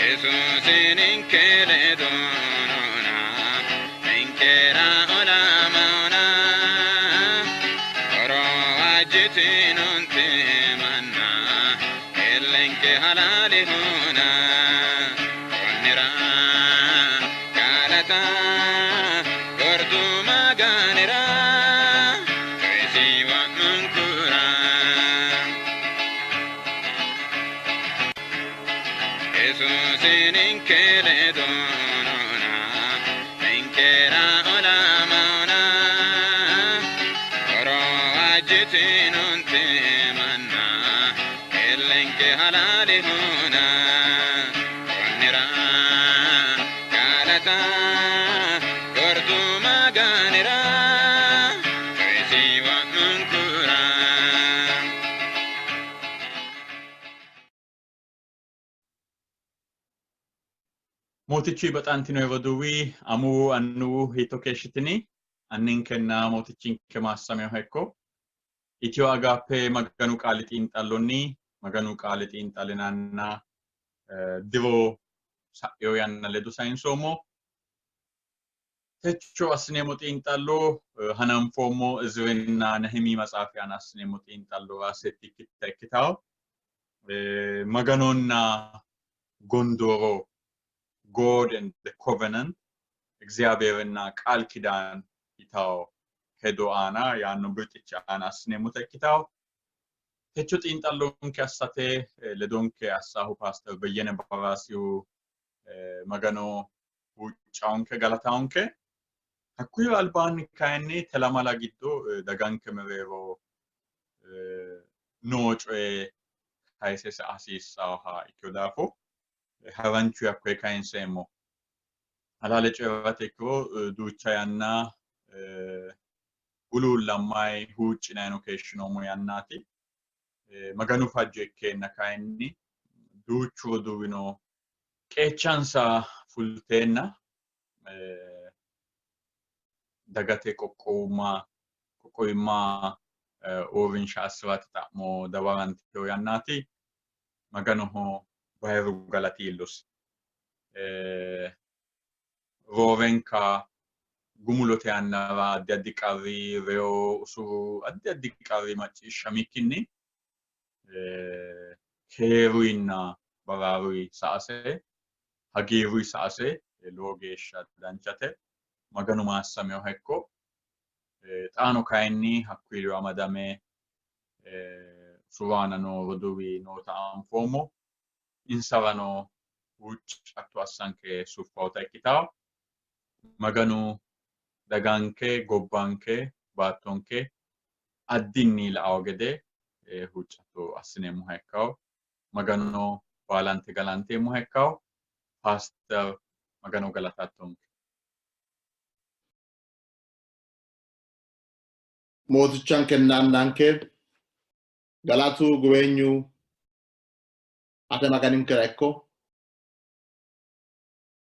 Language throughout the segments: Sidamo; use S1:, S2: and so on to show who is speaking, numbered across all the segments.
S1: Yesuusi ninke ledo noona, ninkera olamannona. Horo waajjitinoonte manna, illenke halaalehona. Konnira galata gordu Maganira, coyisi wo'munkura. Yesuusi ninke ledo noona, ninkera olamannona. Horo waajjitinoonte manna, illenke halaalehona. Konnira galata gordu Maganira, coyisi wo'munkura.
S2: Mootichu baxantino roduuwi, amuwu, annuwu, hiitto keeshshitini? Anninkenna mootichinke maassameho ikko. Itiyo Agaappe Maganu qaali xiinxallonni Maganu qaali xiinxallinanna diro sa'ino yanna ledo sayinsoommo. Techo assineemmo xiinxallo hananfoommo Izirinna Nehimi maxaafi aana assineemmo xiinxallora settikkitta ikkitawo. Maganonna gondooro, God and the Covenant, እግዚአብሔርና ቃል ኪዳን yitawo hedo aana yaanno birxichi aana assineemmota ikkitawo. Techo xiinxallonke assate ledonke assahu Paaster Beyyene Baraasihu Magano huuccawonke galatawonke. Hakkuyi albaanni kayinni telamala giddo daganke mereero noo coye kayise sa'a hasiissawoha ikkino daafo haranchu hakkoye kayinseemmo. Halaale coyi'rate ikkiro duucha yanna huluullammayi huuccinayino keeshshinoommo yannaati. Maganu fajjo ikkeenna kayinni duuchu roduuwino qeechansa fulteenna dagate qoqqowumma qoqqowimma uurrinsha assi'rate xa'mo dawarantino yannaati. Maganoho bayiru galati iillosi. Roorenka gumulote yannara addi addi qarri, reyo, usuru, addi addi qarri macciishshamikkinni keeruyinna baraaruyi sa''ase, hagiirruyi sa''ase lowo geeshsha danchate. Maganu maassaminoha ikko. Xaano kayinni hakkuyi ledo amadame usuru aana noo roduuwi noota anfoommo. Insarano huuccatto assanke suffawota ikkitawo. Maganu daganke, gobbanke, baattonke addinni la'awo gede huuccatto assineemmoha ikkawo. Magano baalante galanteemmoha ikkawo. Paaster Magano galatattonke.
S3: Mootichankenna Annanke, galatu guweenyu ate Maganinkera ikko.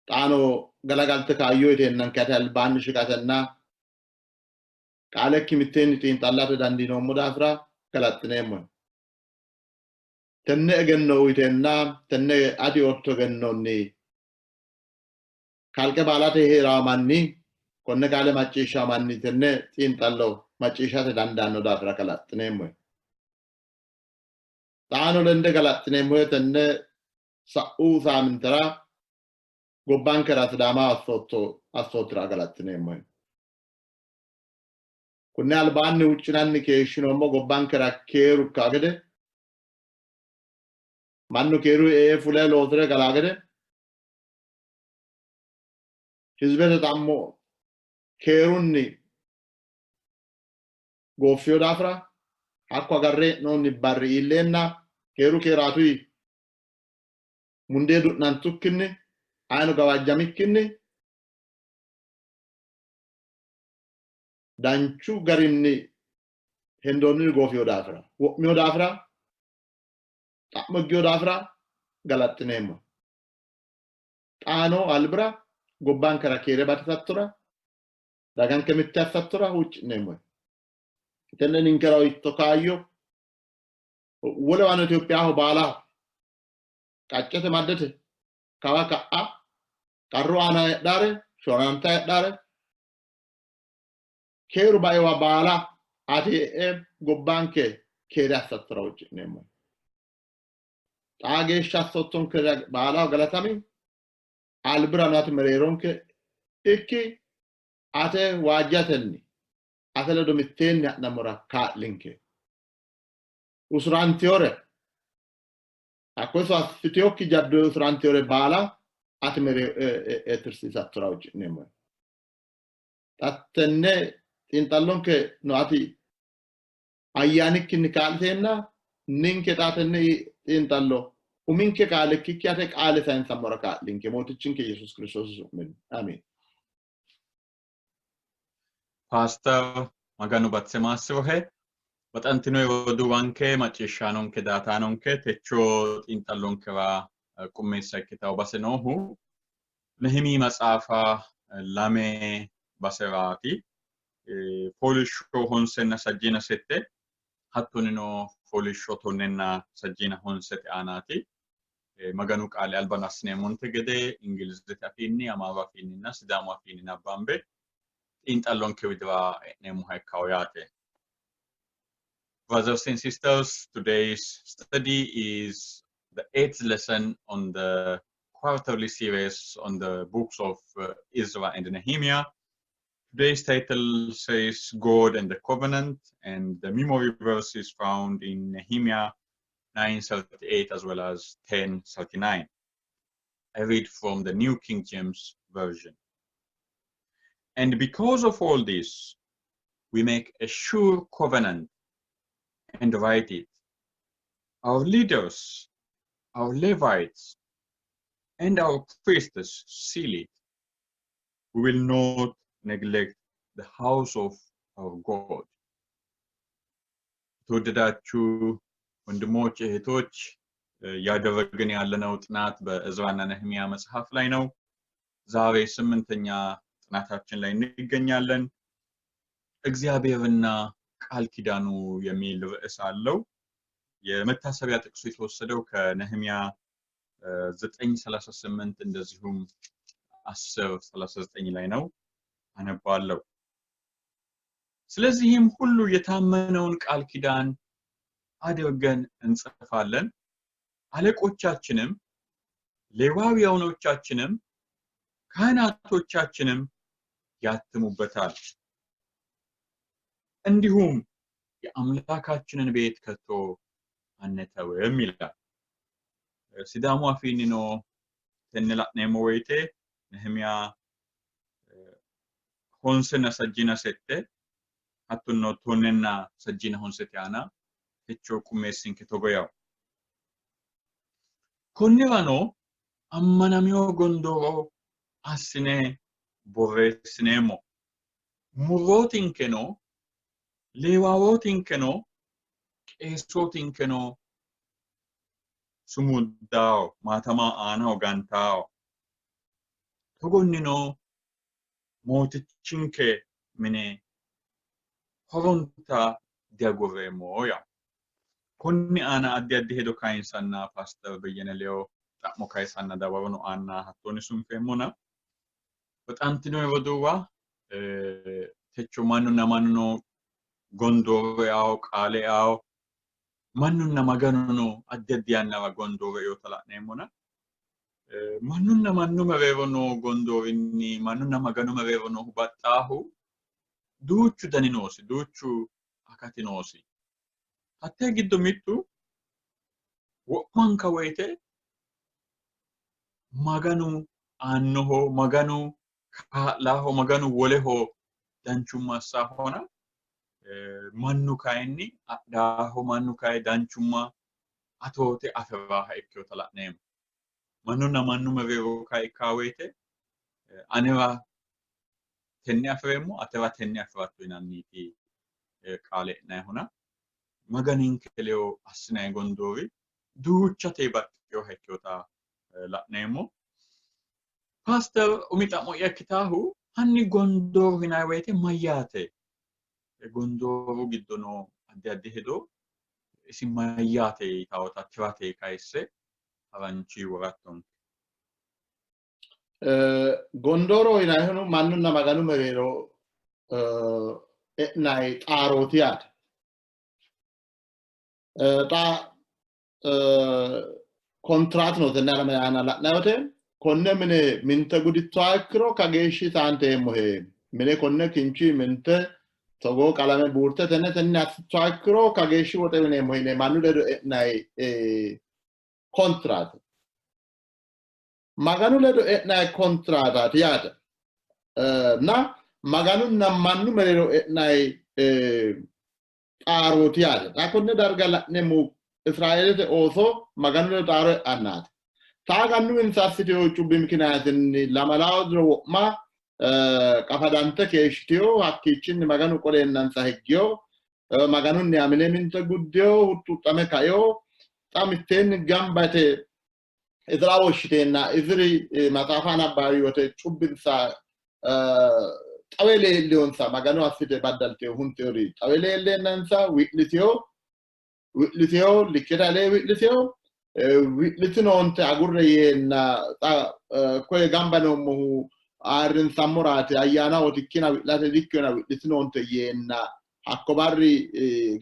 S3: Xaano galagalte kaayyo yiteennanke ate albaanni shiqatenna qaalekki mitteenni xiinxallate dandiinoommo daafira galaxxineemmohe. Tenne egenno uyiteenna tenne ati ootto egennonni kalqe baalate hee'rawo manni konne qaale macciishshawo manni tenne xiinxallo macciishshate dandaanno daafira galaxxineemmohe. Xaano lende galaxxineemmohe tenne sa'u saamintera gobbankera Sidaama assootto assootira galaxxineemmohe. Kunni albaanni huuccinanni keeshshinoommo gobbankera keeru ikkaa gede, mannu keeru ee fule loosire galaa gede, hizibete xa'mo keerunni gooffiyo daafira hakko agarre hee'noonni barri iilleenna keeru keeraatuyi mundee du'nantukkinni ayino gawajjamikkinni danchu garinni hendoonniri goofiyo daafira wo'miyo daafira xa'mo higgiyo daafira galaxxineemmo. Xaano albira gobbankera keere batisattora daganke mitte assattora huucci'neemmohe. Tenne ninkera uyitto kaayyo wolewano Itophiyaho baalaho qaccete maddete Kawa ka'a qarru aana heedhare shoranta heedhare keeru baewa baala ati e'e gobbanke keere assattora huucci'neemmo. Xaa geeshsha assoottonkere baalaho galatami. Albirano ati mereeronke ikki, ate waajjatenni ate ledo mitteenni ha'nammora kaa'linke. Usurantiyore hakko iso assitiyokki jaddo usurantiyore baala ati mereero tirsiisattora huucci'neemmo. Xa tenne xiinxallonke no ati ayyaanikkinni kaa'liteenna ninke xa tenne xiinxallo uminke qaale ikkikki ate qaale sayinsammora kaa'linke Mootichinke Yesuus Kiristoosi su'minni. Amiin.
S2: Paaster Maganu batse maassirohe. Baxantino roduuwanke, macciishshaanonke, daataanonke techo xiinxallonkera qummeessa ikkitawo base noohu Nehimi maxaafa lame baseraati. Fooliishsho honsenna sajjiina sette hattonino fooliishsho tonnenna sajjiina honsete aanaati. Maganu qaale alban assineemmonte gede Ingilizete afiinni, Amaaru afiinninna Sidaamu afiinni nabbambe xiinxallonke widira e'neemmoha ikkawo yaate. Brothers and sisters, today's study is the eighth lesson on the quarterly series on the books of Ezra and Nehemiah. Today's title says God and the Covenant, and the memory verse is found in Nehemiah 9:38 as well as 10:39. I read from the New King James Version. And because of all this, we make a sure covenant and write it. Our leaders, our Levites, and our priests seal it. We will not neglect the house of our God. የተወደዳችሁ ወንድሞች እህቶች፣ እያደረግን ያለነው ጥናት በእዝራና ነህሚያ መጽሐፍ ላይ ነው። ዛሬ ስምንተኛ ጥናታችን ላይ እንገኛለን። እግዚአብሔርና ቃል ኪዳኑ የሚል ርዕስ አለው። የመታሰቢያ ጥቅሱ የተወሰደው ከነህሚያ 9:38 እንደዚሁም 10:39 ላይ ነው። አነባለሁ። ስለዚህም ሁሉ የታመነውን ቃል ኪዳን አድርገን እንጽፋለን፣ አለቆቻችንም ሌዋውያኖቻችንም ካህናቶቻችንም ያትሙበታል። እንዲሁም የአምላካችንን ቤት ከቶ አንተውም ይላል። Sidaamu afiinnino tenne la'neemmo woyite Nehimiya honsenna sajjiina sette hattono tonnenna sajjiina honsete aana techo qummeessinke togo yawo. Konnirano ammanamino gondooro assine borreessineemmo. Murrootinkeno Leewaawootinkeno qeesootinkeno sumuddawo maatama aanaho gantawo. Togonnino Mootichinke mine horonta diagurreemmo yaa. Konni aana addi addi hedo kayinsanna Paaster Beyyene Leyo xa'mo kayisanna dawarono aanna hattoonni sunfeemmona. Baxantino roduuwa, techo mannunna mannuno gondooro eao, qaale eao, mannunna Maganuno addi addi yannara gondooro eota la'neemmona. Mannunna mannu mereero noo gondoorinni mannunna Maganu mereero noohu baxxaahu duuchu dani noosi, duuchu akati noosi. Hattee giddo mittu wo'manka woyite Maganu aannoho, Maganu kaa'laho, Maganu woleho danchumma assahona, mannu kayinni adhaaho, mannu kayi danchumma atoote afi'raaha ikkinota la'neemmo. Mannunna mannu mereero kayi ikkaa woyite anera tenne afi'reemmo, atera tenne afi'ratto yinanniti qaale e'nayihuna Maganinke ledo assinanni gondoori duuchate baxxinoha ikkinota la'neemmo. Paaster, umi xa'mo'ya ikkitaahu hanni gondooro yinanni woyite mayyaate? Gondooru giddo noo addi addi hedo isi mayyaate yitaawota tirate kayisse haranchi worattonke.
S3: Gondooro yinannihu mannunna Maganu mereero e'nanni xaarooti yaate. Xa kontiraat no tenne alame aana la'nanni wote konne mine minte gudittoha ikkiro kageeshshi saante eemmohe, mine konne kinchi minte togoo qalame buurte tenne tenne assittoha ikkiro kageeshshi woxe uyineemmohe yine mannu ledo e'nanni kontiraat. Maganu ledo e'nanni kontiraataati yaate. Na Maganunna mannu mereero e'nanni xaarooti yaate. Xa konne darga la'neemmo Israeelete ooso Maganu ledo xaaro e'annaati. Taagannuwinsa assiteyo cubbi mikinaatinni lamalaawo diro wo'ma qafadante keeshshiteyo, hakkiichinni Maganu qoleennansa higgeyo, Maganunni amine minte guddeyo, huxuxxame kaeyo, xa mitteenni gamba yite Izira woshshiteenna Iziri maxaafa nabbawi wote cubbinsa xawe leelliyonsa, Maganu assite baddalteyo hunteyori xawe leelleennansa wi'liteyo, wi'liteyo likkete alee wi'liteyo, wi'litinoonte agurre yeenna xa koye gamba noommohu ayirrinsammoraati ayyaanahooti ikkina wi'late dikkina wi'litinoonte yeenna hakko barri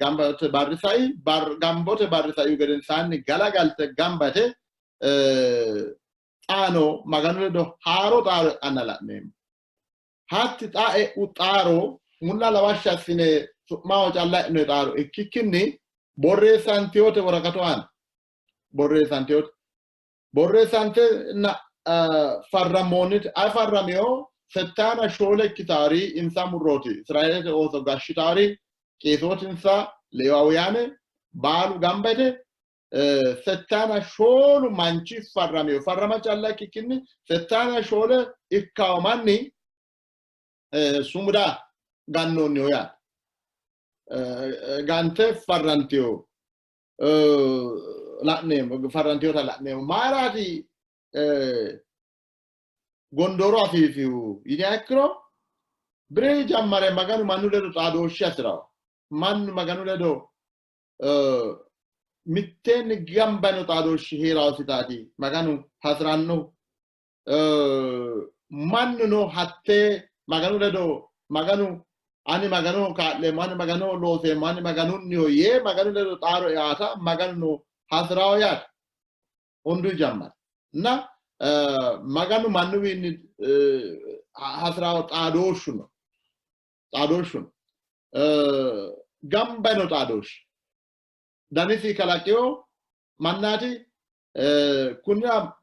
S3: gambote barri sai, gambote barri saihu gedensaanni galagalte gambate xaano Maganu ledo haaro xaaro e'anna la'neemmo. Hatti xa e'u xaaro mulla lawashshi assine su'maho calla e'noe xaaro ikkikkinni borreessanteyote woraqatu aana borreessanteyote borreessantenna farrammoonnite ay farramiyo settaana shoole ikkitaari insa murrooti Israeelete ooso gashshitaari qeesootinsa Leewaawuyaane baalu gamba yite settaana shoolu manchi farramiyo farrama calla ikkikkinni settaana shoole ikkawo manni sumuda gannoonniho yaate. Gante farrantiyo la'neemmo, farrantiyota la'neemmo. Mayiraati gondooro afiifihu yiniha ikkiro, bire jammare Maganu mannu ledo xaadooshshe hasi'rawo. Mannu Maganu ledo mitteenni gamba yino xaadooshshi hee'raositaati Maganu hasi'rannohu. Mannuno hattee Maganu ledo Maganu ani Maganoho kaa'leemmo, ani Maganoho looseemmo, ani Maganunniho yee Maganu ledo xaaro eata Maganuno hasi'rawo yaate. Hundu jammare. Na Maganu mannuwiinni hasi'rawo xaadooshshu no. Xaadooshshu no. Gamba yino xaadooshshi. Danisi kalaqiyo mannaati. Kunnira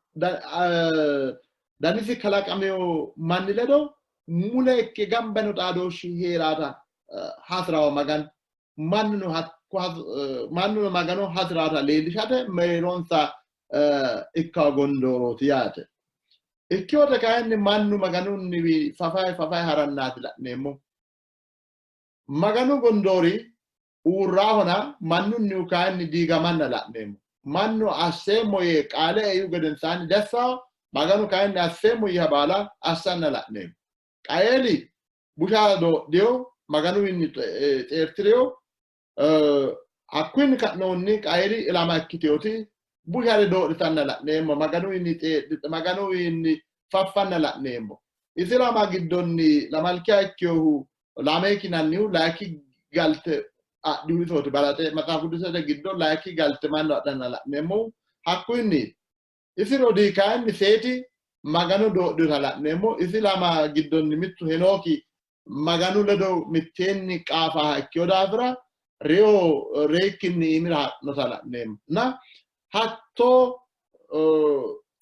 S3: danisi kalaqamino manni ledo mule ikke gamba yino xaadooshshi hee'rata hasi'rawo Maganu. Mannuno mannuno Magano hasi'rata leellishate mereeronsa ikkawo gondoorooti yaate. Ikkiwote kayinni mannu Maganunniwi fafayi fafayi harannaati la'neemmo. Maganu gondoori uurraahona mannunnihu kayinni diigamanna la'neemmo. Mannu asseemmo yee qaale eihu gedensaanni dassaho, Maganu kayinni asseemmo yiiha baala assanna la'neemmo. Qayeeli busha doodhino, Maganuwiinni xeerti'rino, hakkuyinni ka'nohunni Qayeeli ilama ikkitinoti bushare doodhitanna la'neemmo, Maganuwiinni xeerdhite, Maganuwiinni faffanna la'neemmo. Isi ilama giddonni lamalkiha ikkinohu Laameeki yinannihu layinki galte adhihu isooti. Balaxe Maxaafu Qidduusete giddo layinki galte mannu adhanna la'neemmohu hakkuyinni. Isi rodii kayinni Seeti Magano doodhinota la'neemmo. Isi ilama giddonni mittu Henooki Maganu ledo mitteenni qaafaha ikkino daafira reyo reyikkinni iimira ha'rinota la'neemmo. Na hattoo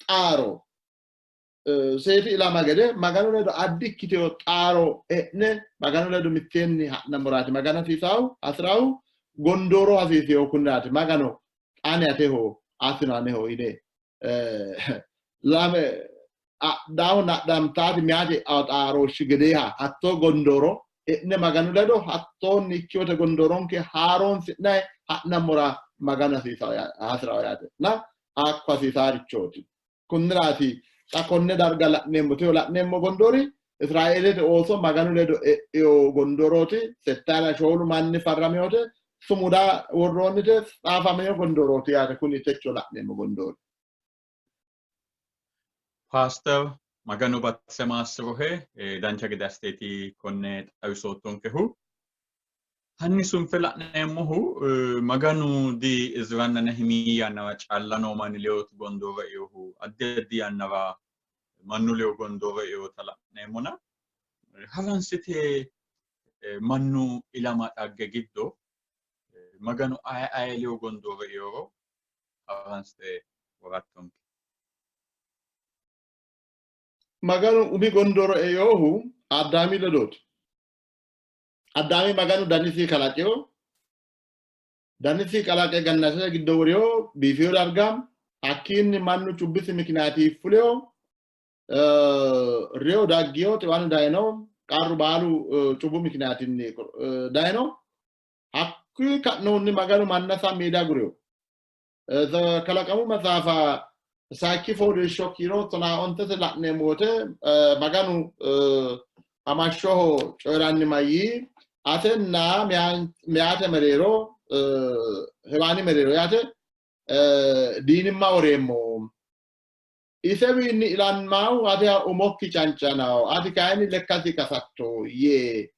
S3: xaaro Seeti ilama gede Maganu ledo addi ikkitino xaaro e'ne Maganu ledo mitteenni ha'nammoraati. Maganu hasiisahu hasi'rahu gondooro hasiisino kunniraati. Magano ani ateho atino aneho yine lame adhaahunna adhamtaati meyaate xaarooshshi gedeeha hattoo gondooro e'ne Maganu ledo hattoonni ikkinote gondooronke haaroonsi'nayi ha'nammora Maganu hasi'raho yaate. Na hakko hasiisaarichooti. Kunniraati xa konne darga la'neemmo. Teyo la'neemmo gondoori Israeelete ooso Maganu ledo e'ino gondoorooti. Settaana shoolu manni farraminote, sumuda worroonnite, xaafamino gondoorooti yaate. Kuni techo la'neemmo gondoori.
S2: Pastor. Maganu batise maassirohe, dancha gede assiteeti konne xawisoottonkehu. Hanni sunfe la'neemmohu Maganu di Izranna Nehimiya yannara calla noo manni ledooti gondooro einohu, addi addi yannara mannu ledo gondooro einota la'neemmona haransite mannu ilama dhagge giddo Maganu aye aye ledo gondooro einoro haransite worattonke.
S3: Maganu umi gondooro einohu Addaami ledooti. Addaami Maganu danisi kalaqino. Danisi kalaqe gannatete giddo worino biifino darga. Hakkiinni mannu cubbisi mikinaati fulino. Reyo daggino, xiwanu dayino, qarru baalu cubbu mikinaatinni dayino. Hakkuyi ka'nohunni Maganu manna sammi yee diagurino. Kalaqamu maxaafa sayikki fooliishsho kiiro 19te la'neemmo wote Maganu hamashshoho coyi'ranni mayyii, atenna meyaate mereero, Hewaani mereero yaate, diinimma woreemmo. Isewiinni ilamaahu ateha umokki cancanao, ati kayinni lekkasi qasatto yee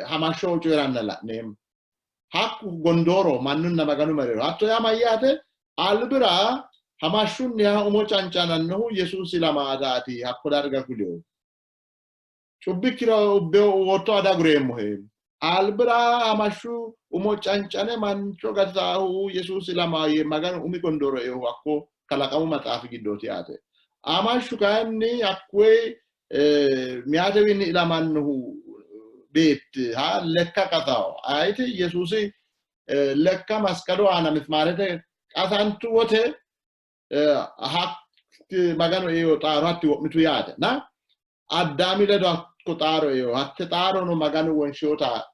S3: hamashshoho coyi'ranna la'neemmo. Hakku gondooro mannunna Maganu mereero. Hatto yaa mayyaate? Albira hamashshunniha umo cancanannohu Yesuusi lamaataati, hakko darga kulino. Cubbikkira ubbe uwootto adagureemmohe. Albira hamashshu umo cancane mancho gatisaahu Yesuusi lama yee Maganu umi gondooro eohu hakko kalaqamu maxaafi giddooti yaate. Hamashshu kayinni hakkuyi meyaatewiinni ilamannohu beetti ha lekka qasawo. Ayiti Yesuusi lekka masqalu aana mismaarete qasantu wote hatti Maganu eeo xaaro hatti wo'mitu yaate. Na Addaami ledo hakko xaaro eeo, hatte xaarono Maganu wonshinota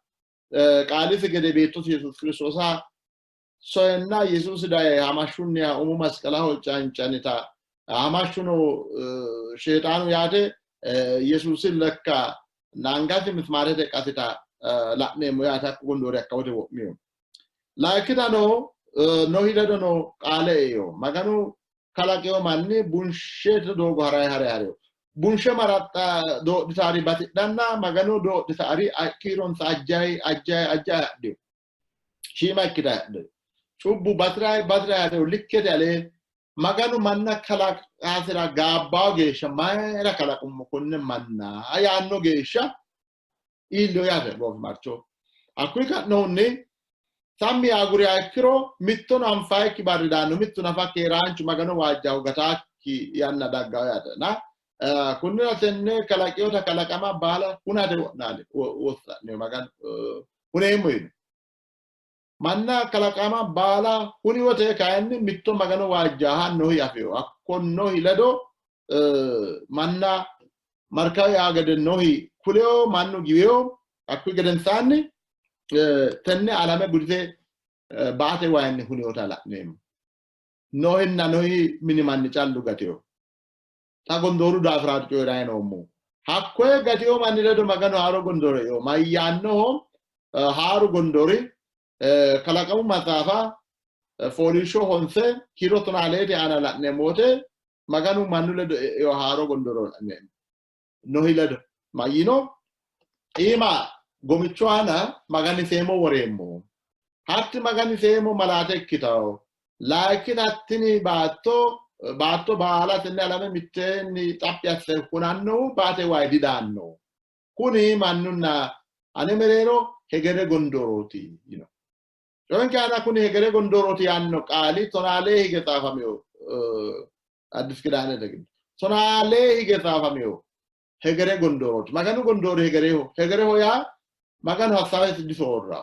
S3: qaalisi gede beettosi Yesuusi Kiristoosa soyenna Yesuusi daye hamashshunniha umu masqalaho cancanita, hamashshuno Sheexaanu yaate, Yesuusi lekka angasi mismaarete qasita la'neemmo yaate. Hakku gondoori hakka wote wo'mino. Layikkitano Nohi ledono qaale eino. Maganu kalaqino manni bunshete doogo harayi hare harino. Bunshe maraxxa doodhitaari batidhanna Maganu doodhitaari kiironsa ajjayi ajjayi ajjayi hadhino. Shiima ikkitayi hadhino. Cubbu batirayi batirayi hadhino. Likkete alee Maganu manna kalaqasira gaabbawo geeshsha mayira kalaqummo konne manna yaanno geeshsha iillino yaate goofimarcho. Hakkuyi ka'nohunni sammi aguriha ikkiro mittono anfayikki barri daanno, mittu nafa keeraanchu Magano waajjahu gataakki yanna daggawo yaate. Na kunnira tenne kalaqinota kalaqama baala hunate wo'naali wossa'nino Maganu huneemmo yiino. Manna kalaqama baala huni wote kayinni mitto Magano waajjaha Nohi afino. Hakko Nohi ledo manna markawe yaa gede Nohi kuleyo mannu giweyo. Hakkuyi gedensaanni tenne alame gudise baate wayinni hunewota la'neemmo. Nohinna Nohi mini manni callu gateyo. Xa gondooru daafiraati coyi'ranni noommohu. Hakkoye gatino manni ledo Maganu haaro gondooro eino. Mayyaannoho haaru gondoori? Kalaqamu maxaafa fooliishsho honse kiiro 12te aana la'neemmo wote Maganu mannu ledo eino haaro gondooro la'neemmo. Nohi ledo mayyino? Iima gomichu aana Magani-seemo woreemmo. Hatti Magani-seemo malaate ikkitanno. Layikkita tini baatto baatto baala tenne alame mitteenni xaphi asse hunannohu baate wayi didaanno. Kuni mannunna ane mereero hegere gondoorooti yino. Coyinke aana kuni hegere gondoorooti yaanno qaali 12 hige xaafamino Addis Kidaanete giddo. 12 hige xaafamino hegere gondoorooti. Maganu gondoori hegereho. Hegereho yaa Maganu hassaawesi disoorra.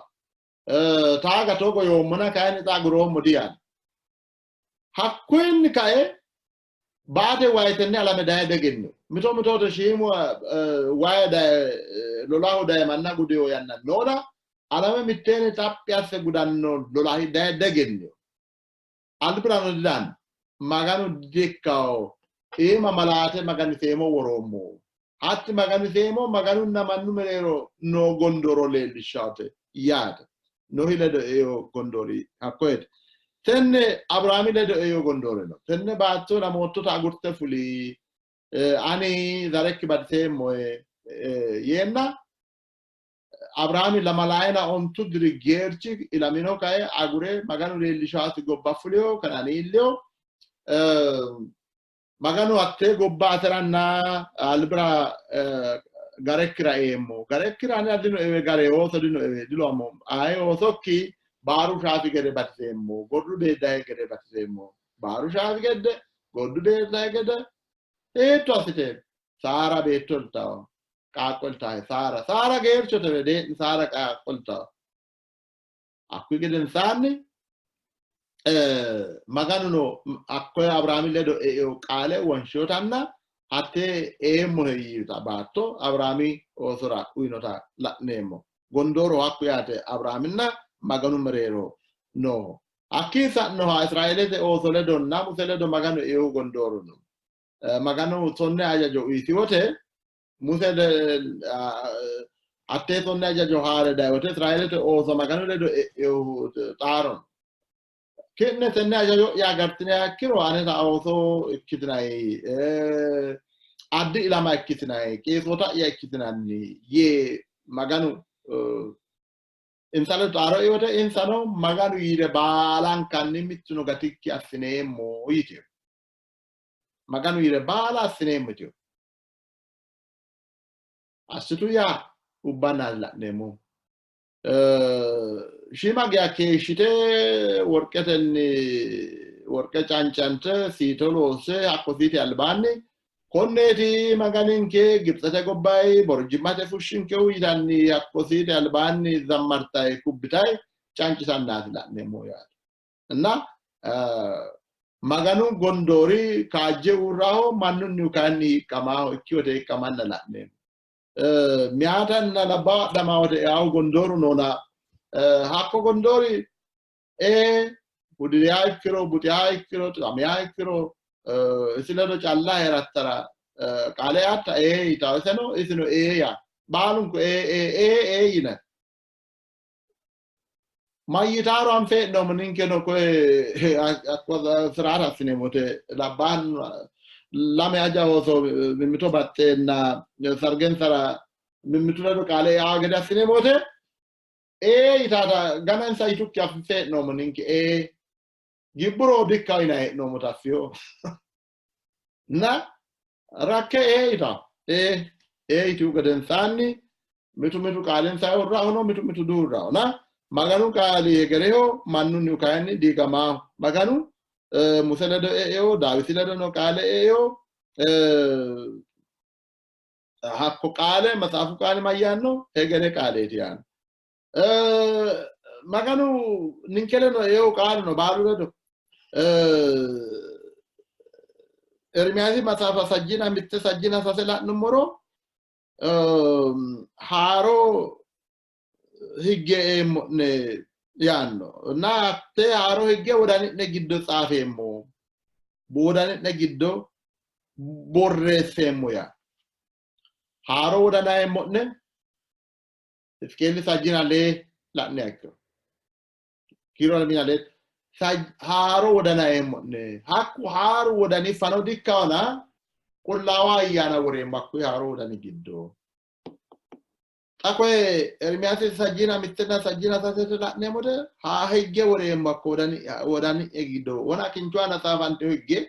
S3: Taaga togo yoommona kayinni xa aguroommo diyaanno. Hakkuyinni kae baate wayi tenne alame daye degennino. Mito mitoote shiimu wayi daye lolahu daye manna gudiyo yanna noona alame mitteenni xaphi asse gudanno lolahi daye degennino. Albirano didaanno. Maganu dikkawo. Iima malaate Maganiseemo woroommo. Hatti Maganiseemo Maganunna mannu mereero noo gondooro leellishshaate yaate. Nohi ledo eino gondoori hakkoyeti. Tenne Abiraami ledo eino gondoori no. Tenne baatto lamoottota agurte fuli. Ani zarekki batiseemmohe yeenna Abiraami lamalayina ontu diri geerchi ilamino kae agure Maganu leellishaasi gobba fuliyo Kanaani iilliyo. Maganu hattee gobba ateranna albira garekkira eemmo. Garekkira anera dino ewe gare ooso dino ewe diloamo. Aye oosokki baaru shaafi gede batiseemmo. Gordu beeddahe gede batiseemmo. Baaru shaafi gede, gordu beeddahe gede hiitto assite Saara beetto iltawo. Qaaqqo iltahe Saara. Saara geerchotewe dee'ni Saara qaaqqo iltawo. Hakkuyi gedensaanni Maganuno hakkoye Abiraami ledo eino qaale wonshinotanna hattee eemmohe yiita baatto Abiraami oosora uyinota la'neemmo. Gondooro hakku yaate Abiraaminna Maganu mereero nooho. Hakkii sa'noha Israeelete ooso ledonna Muse ledo Maganu einohu gondooro no. Maganu tonne hajajo uyisi wote Muse hattee tonne hajajo haa're dayi wote Israeelete ooso Maganu ledo e'inohu xaaro no. Ki'ne tenne hajajo'ya agartiniha ikkiro aneta ooso ikkitinanni, addi ilama ikkitinanni, qeesoota'ya ikkitinanni yee Maganu insa ledo xaaro ei wote insano Maganu yiire baalankanni mittuno gatikki assineemmo yitino. Maganu yiire baala assineemmo yitino. Assitu yaa ubbannaati la'neemmohu. Shiima geya keeshshite worqetenni worqe cancante siito loosse hakko siiti albaanni konneeti maganinke Gibitsete gobbayi borojjimmate fushshinkehu yitanni hakko siiti albaanni zammartayi kubbitayi cancitannaati la'neemmohu yaate. እና Maganu gondoori kaajje uurraho mannunnihu kayinni hiiqqamaaho ikki wote hiiqqamanna la'neemmo. Meyaatanna labbaahu adhamaa wote eahu gondooru noona hakko gondoori ee hudi'riha ikkiro buxiha ikkiro xiwamiha ikkiro isi ledo calla hee'rattara qaale eatta ee yitawo iseno isino ee yaa baalunku ee ee ee ee yinanni. Mayyitaaro anfe hee'noommo ninkeno koye hakko siraata assineemmo wote labbaan lame aja ooso mimmito baxxeenna sargensara mimmitu ledo qaale eaa gede assineemmo wote ee yitaata gana insa yitukki anfe hee'noommo ninke ee gibburo dikka yinanni hee'noommota affiyo na rakke ee yitawo ee ee yitihu gedensaanni mitu mitu qaalinsa uurrahuno mitu mitu duurraho na Maganu qaali hegereho mannunnihu kayinni diigamaaho. Maganu Muse ledo eeo Daawiti ledo no qaale eeo hakko qaale maxaafu qaali mayyaanno hegere qaaleeti yaanno. Maganu ninke ledo eeo qaalu no baalu ledo Ermiyaasi maxaafa sajjina mitte sajjina sase la'nummoro haaro higge eemmo'ne yaanno እና hatte haaro higge wodani'ne giddo tsaafeemmo wodani'ne giddo borreesseemmo yaa haaro wodana eemmo'ne Hizqeeli sajjina lee la'niha ikkiro kiiro lamina lee haaro wodana eemmo'ne hakku haaru wodani fano dikkaona qullaawa ayyaana woreemmo hakkuyi haaru wodani giddo. Xa koye Ermiyaasi sajjina mittenna sajjina sasete la'neemmote haa higge woreemmo hakko wodani wodani'ne giddo wona kinchu aana tsaafantino higge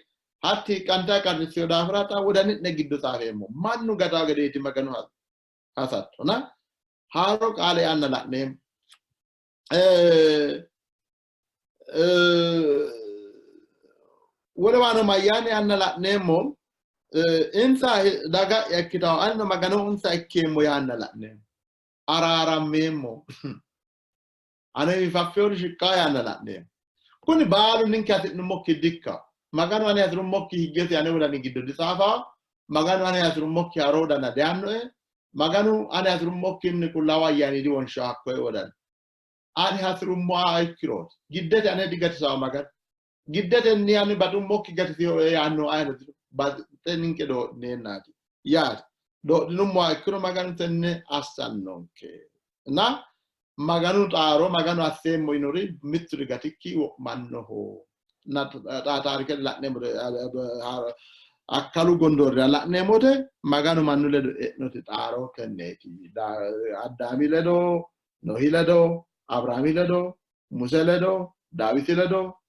S3: hatti hiqqanta qarrissino daafira xa wodani'ne giddo tsaafeemmo mannu gatawo gedeeti Maganu hasattona haaro qaale anna la'neemmo. Wolewano mayyaanni anna la'neemmo insa daga'ya ikkitawo anino Magano insa ikkeemmo yaanna la'neemmo. Araarammeemmo. Ane faffeori shiqqaa yaanna la'neemmo. Kuni baalu ninke hasi'nummokki dikka. Maganu ane hasi'rummokki higgesi ane wodani giddo ditsaafa. Maganu ane hasi'rummokki haaro wodana diannoe. Maganu ane hasi'rummokkinni qullaawu ayyaani diwonsha hakkoye wodana. Ani hasi'rummoha ikkirooti. Giddete ane digatisawo Maganu. Giddetenni ani baxummokki gatisiyoe yaanno ayino dino. Baxe ninke doodhineennaati yaate. Doodhinummoha ikkiro Maganu tenne assannonke. Na Maganu xaaro Maganu asseemmo yinori mitturi gatikki wo'mannoho. Na xaa taarike la'neemmo Akkalu gondoorira la'neemmote Maganu mannu ledo e'noti xaaro tenneeti. Addaami ledo, Nohi ledo, Abiraami ledo, Muse ledo, Daawiti ledo,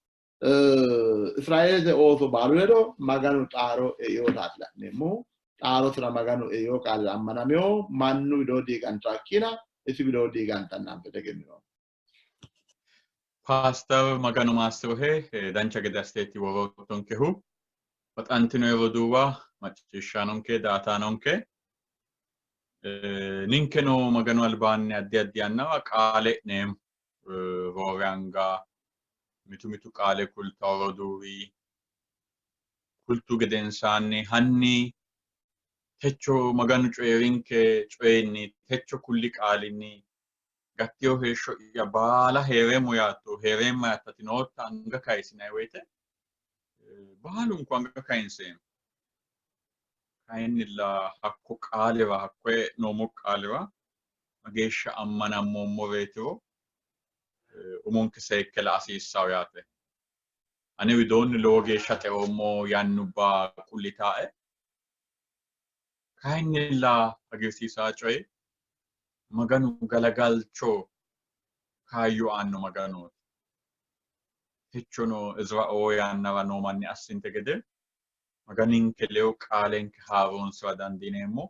S3: Israeelete ooso baalu ledo Maganu xaaro einotaati la'neemmohu. Xaarosira Maganu eino qaalira ammanamino, mannu widoo diigantakkiina isi widoo diigantanna anfe diegenninoommo.
S2: Paaster Maganu maassirohe dancha gede assiteeti woroottonkehu. Baxantino roduuwa macciishshaanonke daataanonke ninkeno Maganu albaanni addi addi yannawa qaale e'neemmo. Roore anga mitu mitu qaale kultawo roduuwi kultu gedensaanni hanni techo Maganu coyi'rinke coyinni techo kulli qaalinni gattino heeshsho'ya baala hee'reemmo yaatto hee'reemma yaattati nootta anga kayisinanni woyite baalunku anga kayinseemmo. Kayinnilla hakko qaalira hakko e'noommo qaalira mageeshsha ammanammoommoreetiro umonke seekke la'a hasiissawo yaate. Ane widoonni lowo geeshsha xeoommo yannubba kullitaae. Kayinnilla hagiirsiisaa coyi Maganu galagalcho kaayyo aanno Maganooti. Techono Izraoo yannara noo manni assinte gede Maganinke ledo qaalenke haaroonsira dandiineemmo.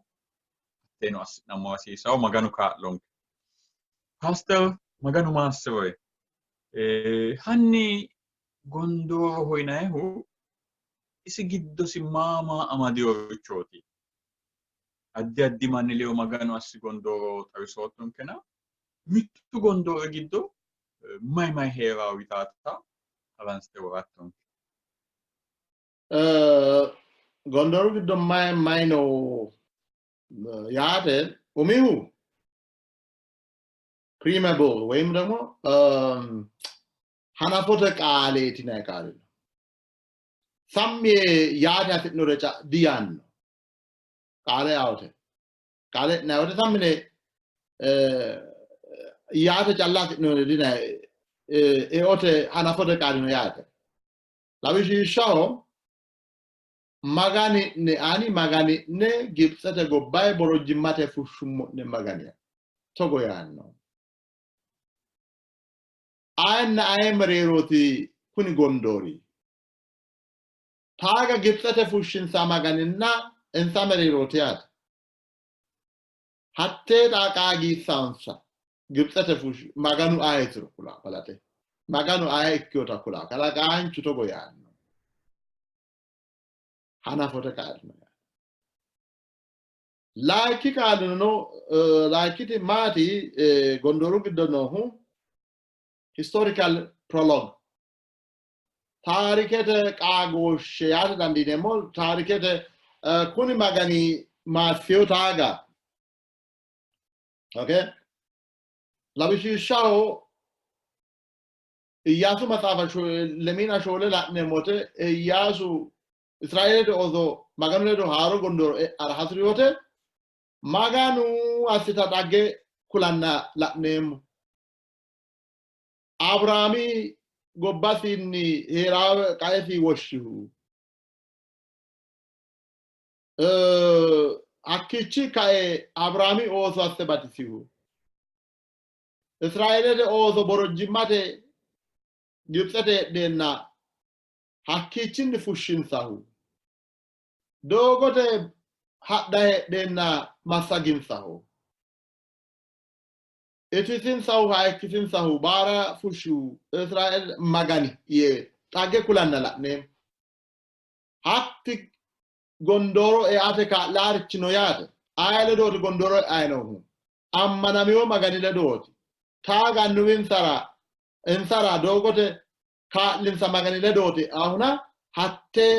S2: Hatteeno assi'nammo hasiisawo Maganu kaa'lonke. Paaster Maganu maassiroe. Hanni gondooroho yinayihu isi giddosi maa maa amadinorichooti? Addi addi manni ledo Maganu assi gondooro xawisoottonkena mittu gondoori giddo mayi mayi hee'rawo yitaata haransite worattonke.
S3: Gondooru giddo mayi mayi no yaate umihu preamble ወይም ደግሞ hanafote qaaleeti yinanni qaali no. Sammi yaate hasi'nore diyaanno. Qaale yaate. Qaale e'nanni wote sammi yine yaate calla hasi'nore dinanni eote hanafote qaali no yaate. Lawishshaho Magani'ne ani Magani'ne Gibitsete gobbayi borojjimmate fushshummo'ne Maganiya togo yaanno. Ayenna aye mereerooti kuni gondoori? Taaga Gibitsete fushshinsa Maganinna insa mereerooti yaate. Hattee xaa qaagiissansa Gibitsete fushshi Maganu ayetiro kula balaxe. Maganu aye ikkinota kula kalaqaanchu togo yaanno. Hanafote qaalino yaanno. Layikki qaalino layikkiti maati gondooru giddo noohu historical prologue taarikete qaagooshshe yaate dandiineemmo. Taarikete kuni Magani maassiyo taaga okay lawishshaho Iyyaasu maxaafa lemiina shoole la'neemmo wote Iyyaasu Israeelete ooso Maganu ledo haaro gondooro e'ara hasi'ri wote Maganu assita xagge kulanna la'neemmo. Abiraami gobbasinni hee'ra qaesi woshshihu hakkiichi kae Abiraami ooso asse batisihu Israeelete ooso borojjimmate Gibitsete heedheenna hakkiichinni fushshinsahu doogote hadha heedheenna massaginsahu itisinsahu hayikkisinsahu baara fushshihu Israeele Magani yee xagge kulanna la'neemmo. Hatti gondooro eate kaa'laarichi no yaate. Aye ledooti gondooro e'ayi noohu? Ammanamino Magani ledooti. Taaga annuwinsara insara doogote kaa'linsa Magani ledooti e'ahuna hattee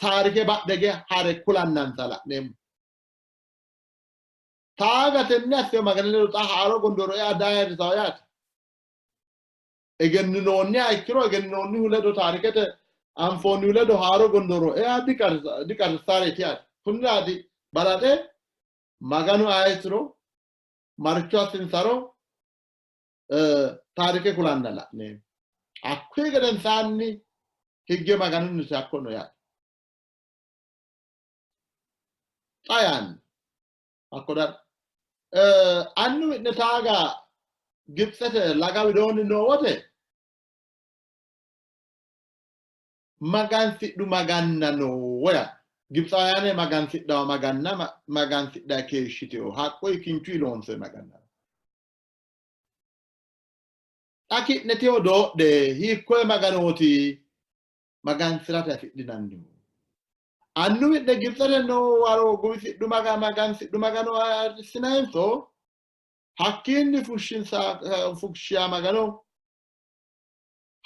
S3: taarike badhege ha're kulannansa la'neemmo. Taaga tenne assino Magani ledo xa haaro gondooro ea diayirrisawo yaate. Egenninoonniha ikkiro egenninoonnihu ledo taarikete anfoonnihu ledo haaro gondooro ea diqarrissareeti yaate. Kunniraati balaxe Maganu ayetiro maricho assinsaro taarike kulanna la'neemmo. Hakkuyi gedensaanni higge Maganunniti hakko no yaate. Xa yaanno hakko darga annuwi'ne taaga Gibitsete laga widoonni noo wote magansidhu maganna no yaanno. Gibitsaawiyane magansidhawo maganna magansidha keeshshiteyo haqqoyi kinchuyi loonsoyi maganna. Xa ki'ne teyo doodhe hiikkoye maganooti magansi'rate afidhinannihu? Annuwi'ne Gibitsete noo waro guwisidhu magansidhu magano ayirrissinayinso hakkiinni fushshinsa fushshiya magano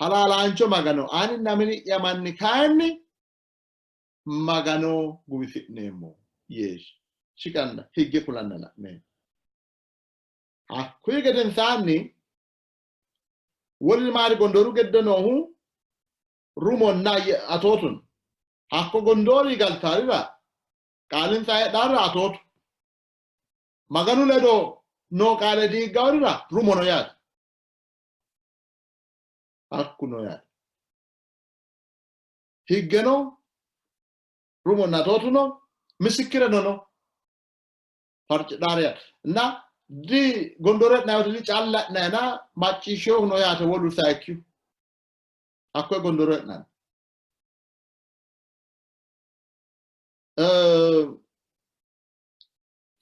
S3: halaalaancho magano aninna mini'ya manni kayinni magano guwisi'neemmo yee shiqanna higge kulanna la'neemmo. Hakkuyi gedensaanni wolu maari gondooru giddo noohu rumonna atootu no. Hakko gondoori galtaarira qaalinsa heedhaarira atootu. Maganu ledo noo qaale diiggaorira rumo no yaate. Hakku no yaate. Higgeno rumonna atootu no, misikkireno no. Farcidhaare yaate. Na di gondooro e'nanni wote di calla e'nayina macciishshinohu no yaate wolu sayikkihu. Hakkoye gondooro e'nanni.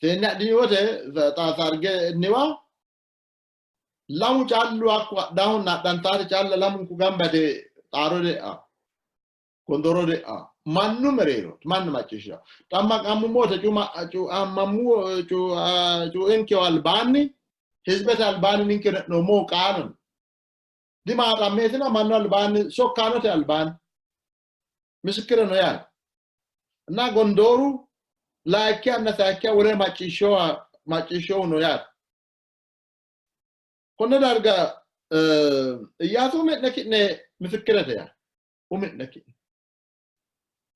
S3: Seenne adhini wote sargenniwa lamu callu hakku adhahunna adhantaati calla lamunku gamba yite xaaro de'a gondooro de'a mannu mereero mannu macciishsha xammaqammummo wote cuuinkewa albaanni hizibete albaanni ninke he'noommohu qaano dimaaxammeetina mannu albaanni sokkaanote albaanni misikkire no yaate እና gondooru layikkihanna sayikkiha wole macciishshohu no yaate. Konne darga Iyyaasu umi'ne ki'ne misikkirete yaa umi'ne ki'ne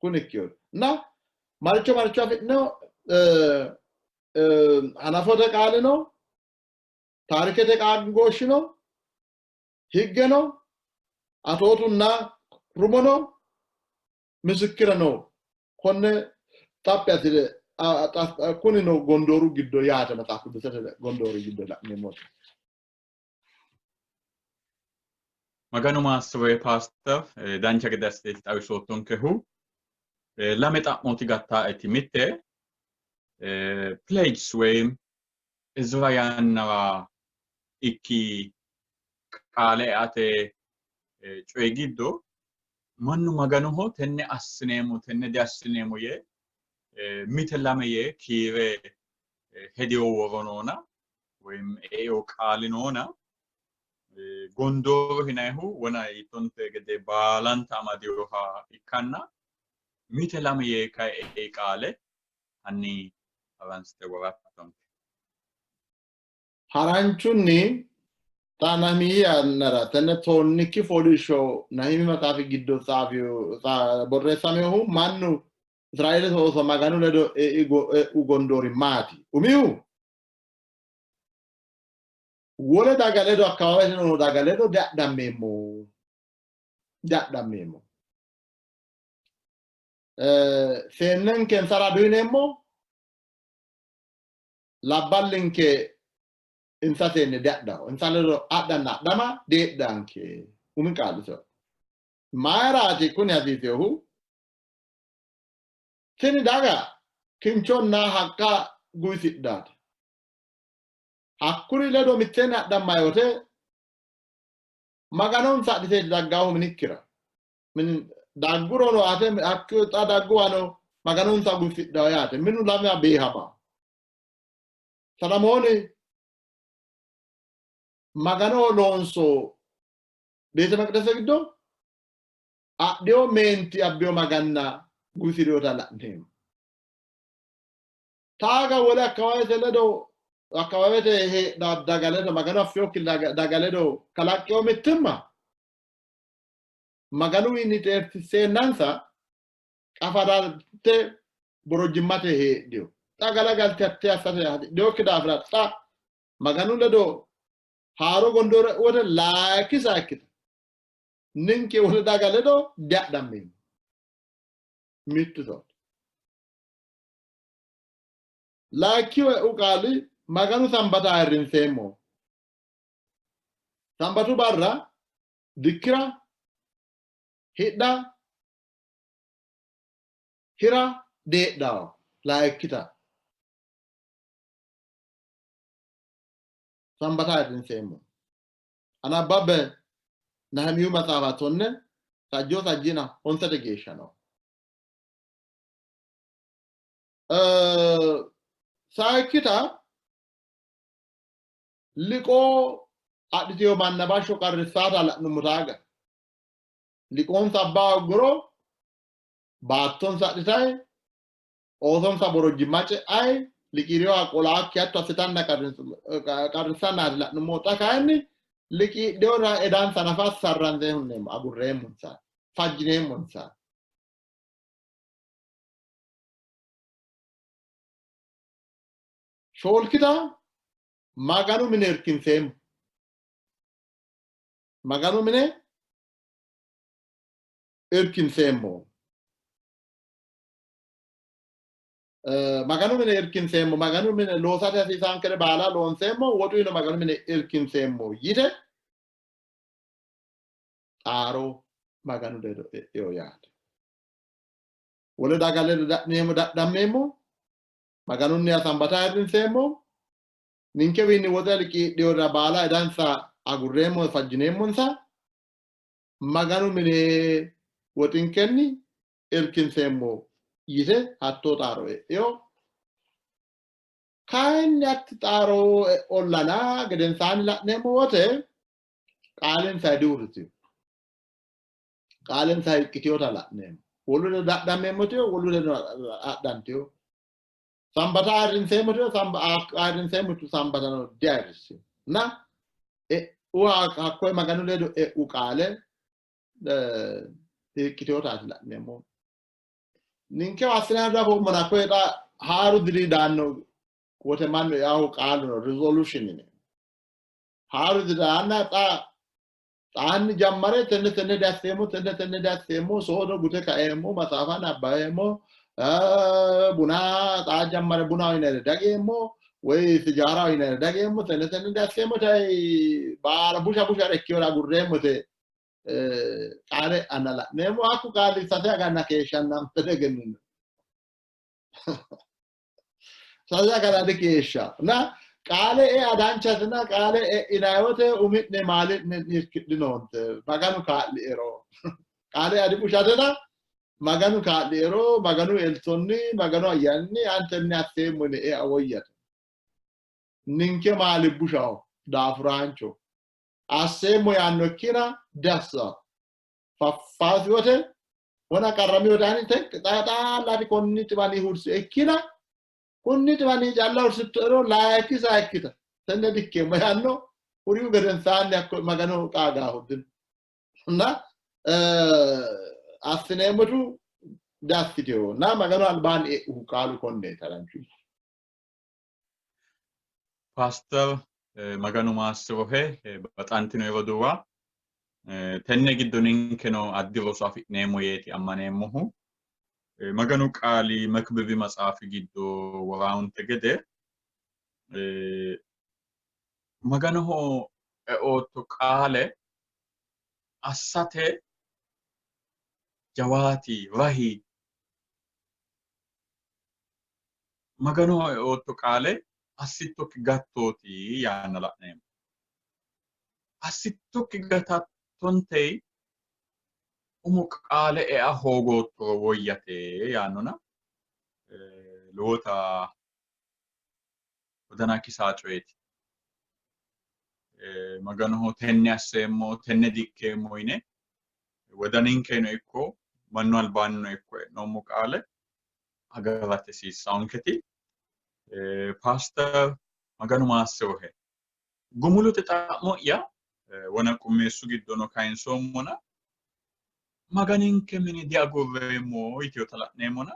S3: kuni ikkiyo እና maricho maricho afi'no hanafote qaali no, taarikete qaagooshshi no, higge no, atootunna rumo no, misikkire no. Konne xaphi assine kunino gondooru giddo yaate maxaafu qudusete gondooru giddo la'neemmote.
S2: Maganu maassire paaster dancha gede assiteeti xawisoottonkehu. Lame xa'mooti gattaeti. Mitte pledges woyim Izra yannara ikki qaale eate coyi giddo mannu Maganoho tenne assineemmo tenne diassineemmo yee mite lame yee kiire hedewo woro noona woyim eeo qaali noona gondooro yinannihu wona hiittonte gede baalanta amadinoha ikkanna mite lame yee kae ei qaale hanni haransite worattonke.
S3: Haranchunni xa Nahimiyi yannara tenne tonnikki fooliishsho Nahimi maxaafi giddo borreessaminohu mannu Israeelete ooso Maganu ledo e'u gondoori maati? Umihu wole daga ledo akkawaawete noo daga ledo diadhammeemmo diadhammeemmo. Seennenke insara duyineemmo, labballinke insa seenne diadhaho, insa ledo adhanna adhama diheedhanke. Umi qaaliso mayiraati kuni hasiisehu? Tini daga kinchonna haqqa guwisidhaate. Hakkuri ledo mitteenni adhamma wote Maganonsa adhiteeti daggaahu minikkira. Daggurono ate hakku xa dagguwano Maganonsa guwisidhaho yaate. Minu lamewa beehama. Salamooni Maganoho loonso beete maqidese giddo adhiyo meenti abbiyo maganna guwisi'rinota la'neemmo. Taaga wole akkawaawete ledo akkawaawete heedha daga ledo Maganu affinokki daga ledo kalaqqino mittimma Maganuwiinni xeertisseennansa qafadante borojjimmate heedhino. Xa galagalte hatte assate hasidhinokki daafira xa Maganu ledo haaro gondooro wote laakkisa ikkita ninke wole daga ledo diadhammeemmo. Mittu sooti. Layikkihu e'u qaali Maganu Sambata ayirrinseemmo. Sambatu barra dikkira, hidha, hira deedhawo layikkita. Sambata ayirrinseemmo. Anabbabbe Nahimiyu maxaafa 10 sajjoo sajjiina honsate geeshsha no. Sayikkita liqoo adhiteyo manna bashsho qarrissaata la'nummo taaga. Liqoonsa abba hogguro baattonsa adhitayi, oosonsa borojjimma ce'ayi, liqiiriyoha qolaakki hatto assitanna qarrissannaati la'nummo. Xa kayinni liqiidheyora edansa nafa sarranze hunneemmo, agurreemmonsa, fajjineemmonsa. Shoolkita Maganu mine irkinseemmo. Maganu mine irkinseemmo. Maganu mine irkinseemmo. Maganu mine loosate hasiisaankere baala loonseemmo. Woxuyino Maganu mine irkinseemmo yite xaaro Maganu ledo e'eo yaate. Wole daga ledo dadhineemmo, dadhammeemmo. Maganunniha Sambata ayirrinseemmo. Ninkewiinni woxe liqiidhinorira baala edansa agurreemmo, fajjineemmonsa. Maganu mine woxinkenni irkinseemmo yite hattoo xaaro e'ino. Kayinni hatti xaaro e'ollana gedensaanni la'neemmo wote qaalinsa diuurritino. Qaalinsa hiqqitinota la'neemmo. Wolu ledo dadhammeemmotino, wolu ledo adhantino. Sambata ayirrinseemmotino, ayirrinseemmoti sambatano diayirrissino. Na e'u hakkoye Maganu ledo e'u qaale hiiqqitinotaati la'neemmo. Ninke assinanni dafoommona hakkoye xa haaru diri daanno wote mannu eahu qaalu no resolution yine. Haaru diri daanna xa xaanni jammare tenne tenne diasseemmo, tenne tenne diasseemmo, soodo gute kaeemmo, maxaafa nabbaweemmo, buna xaa jammare bunaho yinayire dageemmo, woy sijaaraho yinayire dageemmo, tenne tenne diasseemmo, tayi baala busha bushare ikkiyore agurreemmo te qaale anna la'neemmo. Hakku qaali sase aganna keeshshanna anfe egennino. Sase agana dikeeshsha. Na qaale ea danchatina qaale e'inanni wote umi'ne maali'ne irkidhinoonte. Maganu kaa'liero. Qaale ea dibushatena Maganu kaa'liero, Maganu eltonni, Maganu ayyaanni antenni asseemmo yine ea woyyate. Ninke maali bushaho, daafuraancho. Asseemmo yaanno ikkina diassanno. Faffaasi wote wona qarrami wote ani xaaxaallati konni xiwani hursi ikkina kunni xiwani calla hursittoero layikki sayikkita tenne dikkeemmo yaanno hurihu gedensaanni hakko Magano qaagaahu dino. Na assineemmotu diassiteho na Maganu albaanni e'uhu qaalu konneeti haranchu.
S2: Paaster Maganu maassirohe baxantino roduuwa tenne giddo ninkeno addi roso afi'neemmo yeeti ammaneemmohu. Maganu qaali Mekibibi maxaafi giddo woraawunte gede Maganoho eootto qaale assate jawaati, rahi. Maganoho eootto qaale assittokki gattooti yaanna la'neemmo. Assittokki gatattontey umo qaale ea hoogoottoro woyyate yaannona lowota wodana kisaa coyeeti. Maganoho tenne asseemmo, tenne dikkeemmo yine wodaninkeno ikko mannu albaannino ikko e'noommo qaale agarate hasiissaanketi. Paaster Maganu maassirohe. Gumulote xa'mo'ya wona qummeessu giddono kayinsoommona Maganinke mine diagurreemmo yiteyota la'neemmona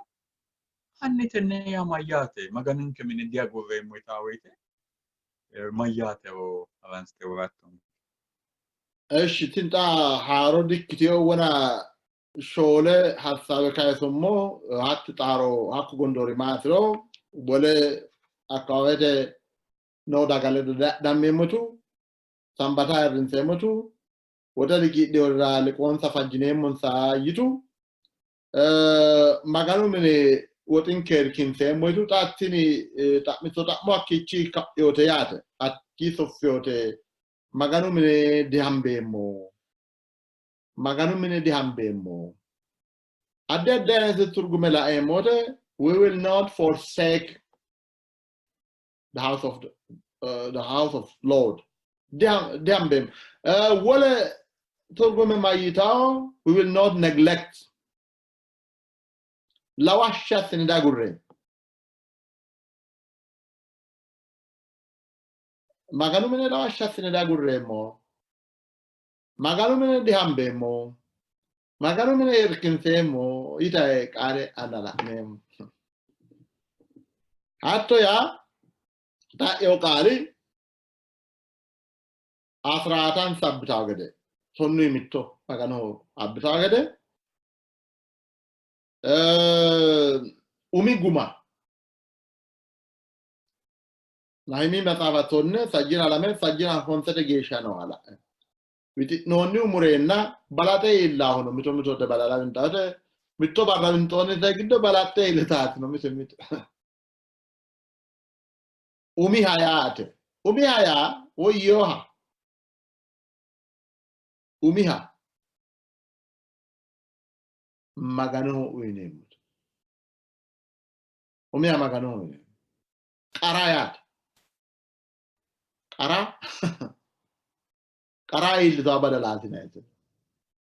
S2: hanni tenne yaa mayyaate? Maganinke mine diagurreemmo yitaa woyite mayyaatero haransite worattonke.
S3: Eshi tini xa haaro dikkiteyo wona shoole hassaawe kayisummo hatti xaaro hakku gondoori maatiro wole Akkawaawete noo daga ledo dadhammeemmotu, sambata ayirrinseemmotu, woxe liqiidhinorira liqoonsa fajjineemmonsa yitu, Maganu mine woxinke irkinseemmo yitu. Xa tini xa'mitto xa'mo hakkiichi ka'yote yaate, hakkii soffiyote. Maganu mine dihambeemmo, Maganu mine dihambeemmo. Addi addi ayinete turgume laeemmo wote we will not forsake the house of the, the house of Lord dihambeemmo. Wole turgume mayyitawo we will not neglect lawashsha assine diagurreemmo. Maganu mine lawashsha assine diagurreemmo. Maganu mine dihambeemmo. Maganu mine irkinseemmo yitae qaale anna la'neemmo. Hatto yaa xa'yo qaali asiraatansa abbitawo gede tonnuyi mitto Maganoho abbitawo gede umi guma Nahimi maxaafa 10 sajjina 2 sajjina honsete geeshsha nooha la'ne wixi'noonnihu mureenna balaxe iillaahuno mito mito badala winxaate mitto barra winxoonnite giddo balaxxe iillitaatino mite mite umiha yaate. Umiha yaa woyyooha umiha Maganoho uyineemmote. Umiha Maganoho uyineemmo. Qara yaate. Qara qara iillitawo badalaati yinannite.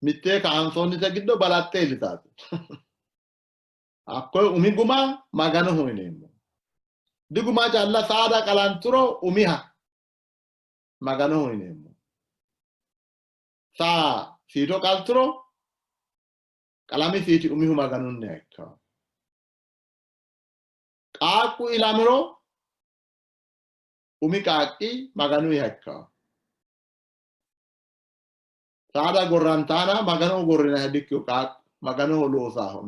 S3: Mittee kaansoonnite giddo balaxxe iillitaate. Hakkoye umi guma Maganoho uyineemmo. Diguma calla saada qalanturo umiha Maganoho uyineemmo. Saa siito qalturo qalami siiti umihu Maganunniha ikkanno. Qaaqqu ilamiro umi qaaqqi Maganunniha ikkanno. Saada gorrantaana Maganoho gorrinanniha dikkino qaaqqu Maganoho loosaho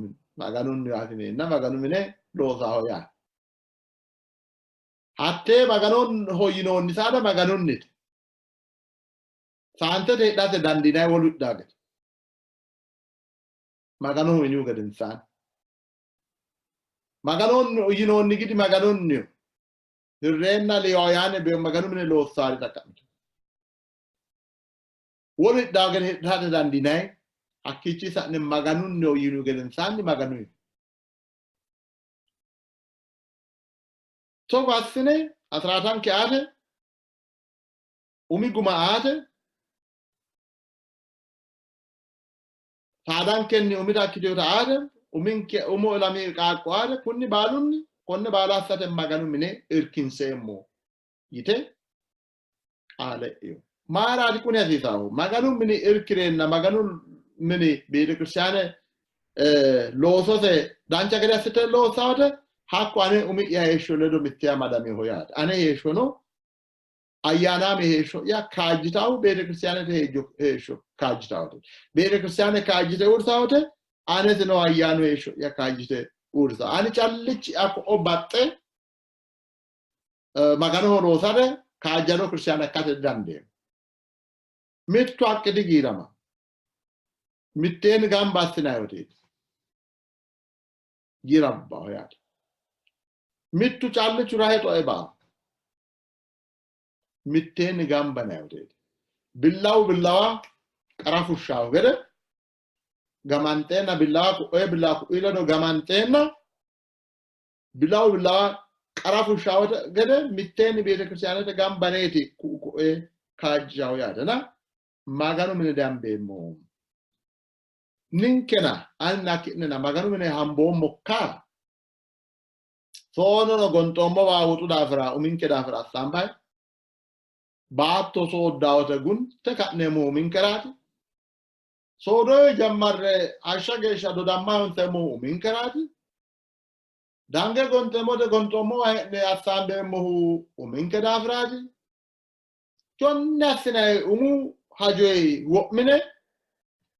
S3: Maganunniha asineenna Maganu mine loosaho yaa. Hattee Maganoho yinoonni saada Maganunnite. Saantete hidhate dandiinanni wolu hidhaa gede. Maganoho yinihu gedensaanni. Maganoho yinoonni gidi Maganunniho. Hirreenna Leewaawiyaane Maganu mine loossaari xaqqa'mitu. Wolu hidhaa gede hidhate dandiinanni hakkiichi sa'ne Maganunniho yinihu gedensaanni Maganuyiho. Togo assine asiraatanke aate umi guma aate saadankenni umita ikkitinota aate uminke umo ilami qaaqqo aate kunni baalunni konne baala assate Maganu mine irkinseemmo yite qaale e'ino. Mayiraati kuni hasiisahu? Maganu mini irkireenna Maganu mini beetekiristaane loosose dancha gede assite loossawote hakku ane umi'ya heeshsho ledo mitte amadaminoho yaate. Ane heeshshono ayyaanaame heeshsho'ya kaajjitahu beetekiristaanete heeshsho kaajjitawote. Beetekiristaane kaajjite uurtawote aneteno ayyaanu heeshsho'ya kaajjite uurta. Ani callichi ko'o baxxe Maganoho loosate kaajjado kiristaana ikkate didandeemmo. Mittu haqqi digiirama. Mitteenni gamba assinanni woteeti. Giirabbaho yaate. Mittu callichu rahe xoe baa. Mitteenni gamba yinanni woteeti. Billawu billawa qara fushshaho gede gamanxeenna billawa ku'oye billawa ku'ii ledo gamanxeenna billawu billawa qara fushshaho gede mitteenni beetekiristaanete gambaneeti ku'u ko'e kaajjishaho yaatena Maganu mine dambeemmo. Ninkena anna ki'nena Maganu mine hamboommokka? Soonono gonxoommowa woxu daafira uminke daafira assaambayi baatto sooddawote gunte ka'neemmohu uminkeraati. Soodoyo jammarre hashsha geeshsha dodamma honseemmohu uminkeraati. Dange gonxeemmote gonxoommowa hee'ne assaambeemmohu uminke daafiraati. Konne assinanni umu hajoyi wo'mine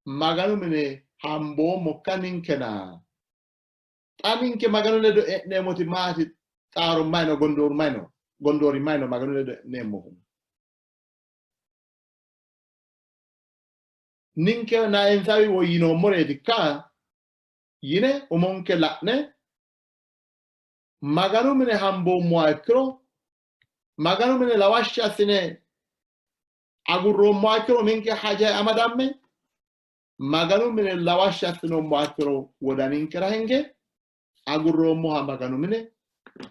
S3: Maganu mine hamboommokka ninkena? Xa ninke Maganu ledo e'neemmoti maati? Xaaro mayi no? Gondooru mayi no? Gondoori mayi no Maganu ledo e'neemmohu? Ninke insawi woyyinoommoreetikka yine umonke la'ne Maganu mine hamboommoha ikkiro, Maganu mine lawashshi assine agurroommoha ikkiro, ninke haja amadamme Maganu mine lawashshi assinoommoha ikkiro, wodaninkera hinge agurroommoha Maganu mine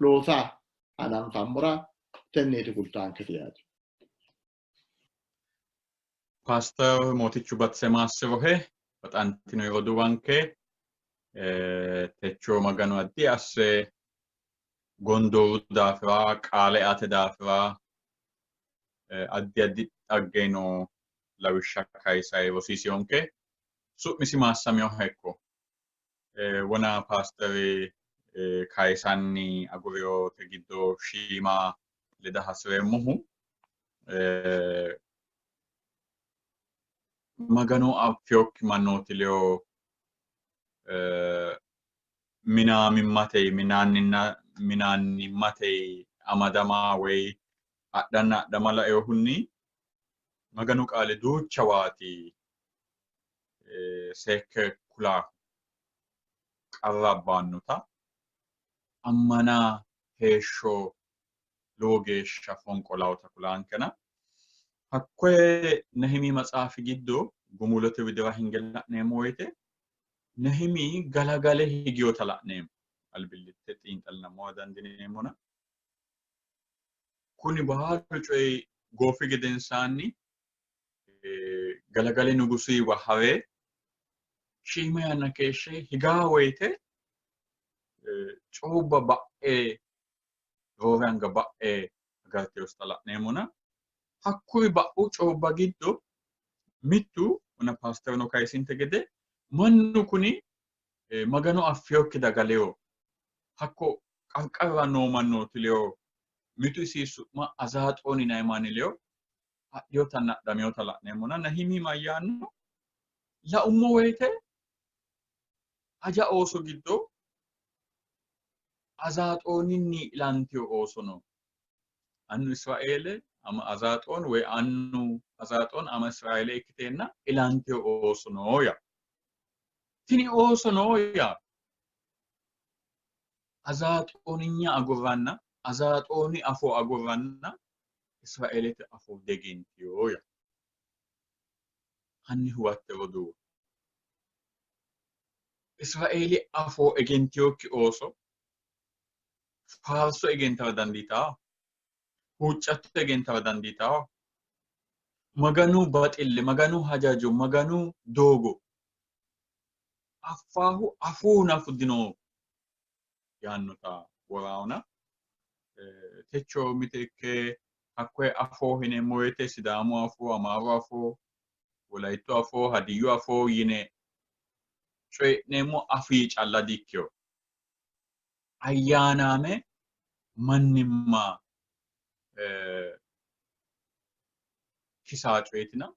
S3: loosa hananfammora tenneeti kultaanketi yaate.
S2: Paaster Mootichu Batse maassirohe, baxantino roduuwanke, techo Maganu addi asse gondooru daafira, qaale aate daafira addi addi xaggeno lawishsha kayisayi rosiisiyonke. Su'misi maassaminoha ikko. Wona paasteri kayisanni aguriyote giddo shiima leda hasi'reemmohu Magano affinokki mannooti ledo minaamimmate minaanninna minaannimmate amadama woy adhanna adhama lainohunni Maganu qaali duuchawaati seekke kulaahu qarra abbannota ammana heeshsho lowo geeshsha fonqolawota kulaankena hakkoye Nehimi maxaafi giddo gumulote widira hinge la'neemmo woyite Nehimi galagale higiyota la'neemmo. Albillitte xiinxallinammoha dandiineemmona. Kuni baalu coyi goofi gedensaanni galagale nugusuyiwa hawe shiima yanna keeshshe higaa woyite coyubba ba'e roore anga ba'e agarteyosta la'neemmona hakkuyi ba'u coyubba giddo mittu ona paasterino kayisinte gede mannu kuni Magano affinokki daga leyo hakko qarqarira noo mannooti leyo mitu isi su'ma Azaaxooni yinanni manni leyo adhinotanna adhaminota la'neemmona Nahimi mayyaanno? Laummo woyite aja ooso giddo Azaaxooninni ilantino ooso no. Annu Israeele ama Azaaxoon woy annu Azaaxoon ama Israeele ikkiteenna ilantino ooso no yaa. Tini ooso no yaa Azaaxooninya agurranna Azaaxooni afoo agurranna Israeelete afoo diegentino yaa. Hanni huwatte roduuwa. Israeeli afoo egentinokki ooso faarso egentara dandiitanno? Huuccatto egentara dandiitanno? Maganu baxille, Maganu hajajo, Maganu doogo affaahu afuu nafu dino yaannota woraona techo mite ikke hakkoye afoo yineemmo woyte Sidaamu afoo, Amaaru afoo, Wolayittu afoo, Hadiyyu afoo yine coyi'neemmo afii calla dikkino. Ayyaanaame mannimma kisaa coyetina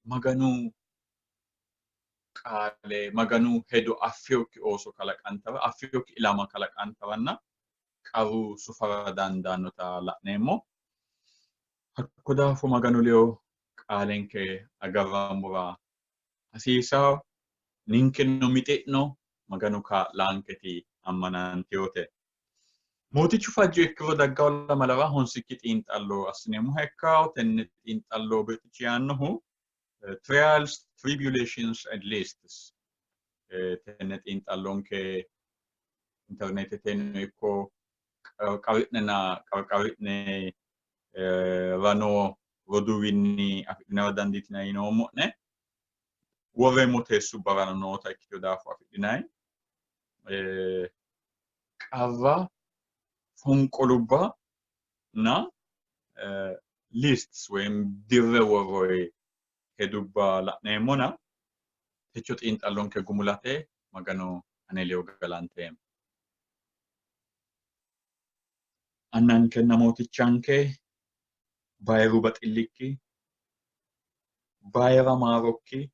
S2: Maganu qaale, Maganu hedo affinokki ooso kalaqantara, affinokki ilama kalaqantaranna qarru sufara dandaannota la'neemmo. Hakko daafo Maganu ledo qaalenke agarrammora hasiisawo. Ninkeno mixi'no Maganu kaa'laanketi ammanantinote. Mootichu fajjo ikkiro daggawo lamalara honsikki xiinxallo assineemmoha ikkawo. Tenne xiinxallo birxichi yaannohu Trials, Tribulations and Lists. Tenne xiinxallonke interneeteteno ikko qarqari'nena qarqari'ne rano roduuwinni afidhinara dandiitinanni yinoommo'ne. Worreemmo teessubbarano noota ikkitino daafo afidhinanni. Qarra, fonqolubba na lists woyim dirre worroyi hedubba la'neemmona techo xiinxallonke gumulate Magano ane ledo galanteemmo. Annankenna Mootichanke bayiru baxillikki, bayira maarokki,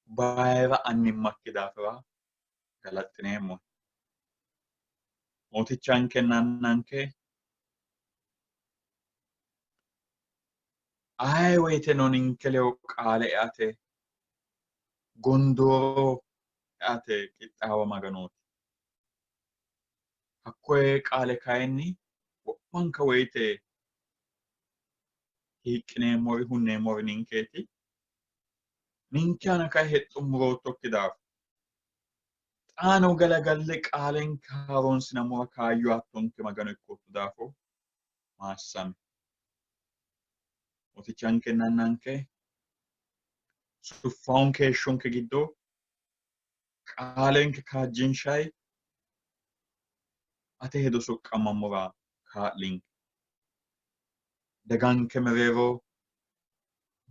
S2: bayira annimmakki daafira galaxxineemmo. Mootichankenna Annanke aye woyiteno ninke ledo qaale eate gondooro eate qixxaawa Maganooti. Hakkoye qaale kayinni wo'manka woyite hiiqqineemmori hunneemmori ninkeeti. Ninke aana kayi hexxo muroottokki daafo xaano galagalle qaalenke haaroonsinammora kaayyo aattonke Magano ikkootto daafo maassami. Mootichankenna Annanke suffaonke heeshshonke giddo qaalenke kaajjinshayi ate hedo soqqamammora kaa'linke. Daganke mereero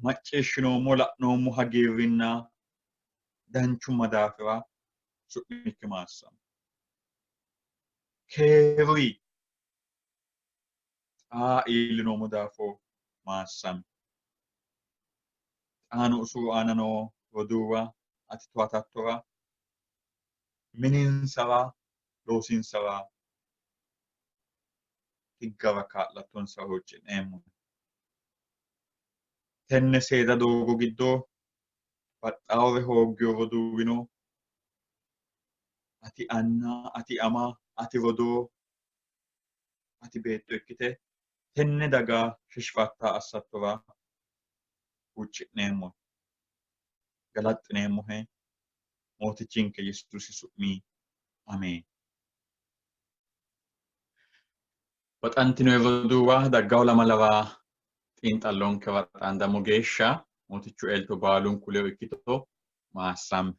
S2: macciishshinoommo la'noommo hagiirrinna danchumma daafira su'mikki maassamo. Keeruyi xaa iillinoommo daafo maassami. Xaano usuru aana noo roduuwa ati towatattora mininsara loosinsara higgara kaa'lattonsa huucci'neemmo. Tenne seeda doogo giddo baxxaawore hooggiyo roduuwino ati anna, ati ama, ati rodoo, ati beetto ikkite tenne daga sheshifatta assattora huucci'neemmo. Galaxxineemmohe Mootichinke Yesuusi su'mi ameen. Baxantino roduuwa daggawo lamalawa xiinxallonkewa xaandammo geeshsha Mootichu elto baalunku ledo ikkito maassamme.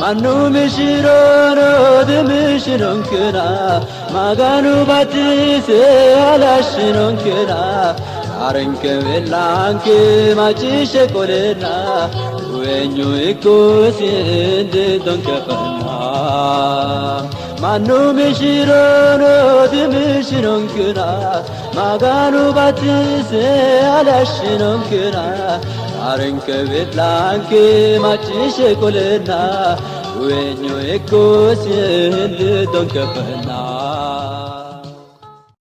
S4: Mannu mishirono dimishironkena Maganu batise halashshinonkena Arenke belanke macciishshe qolena Guweenyu ikkosi indidonke fenna Mannu mishirono dimishironkena Maganu batise halashshinonkena Arenke belanke macciishshe qolena Guweenyu ikkosi indidonke fenna.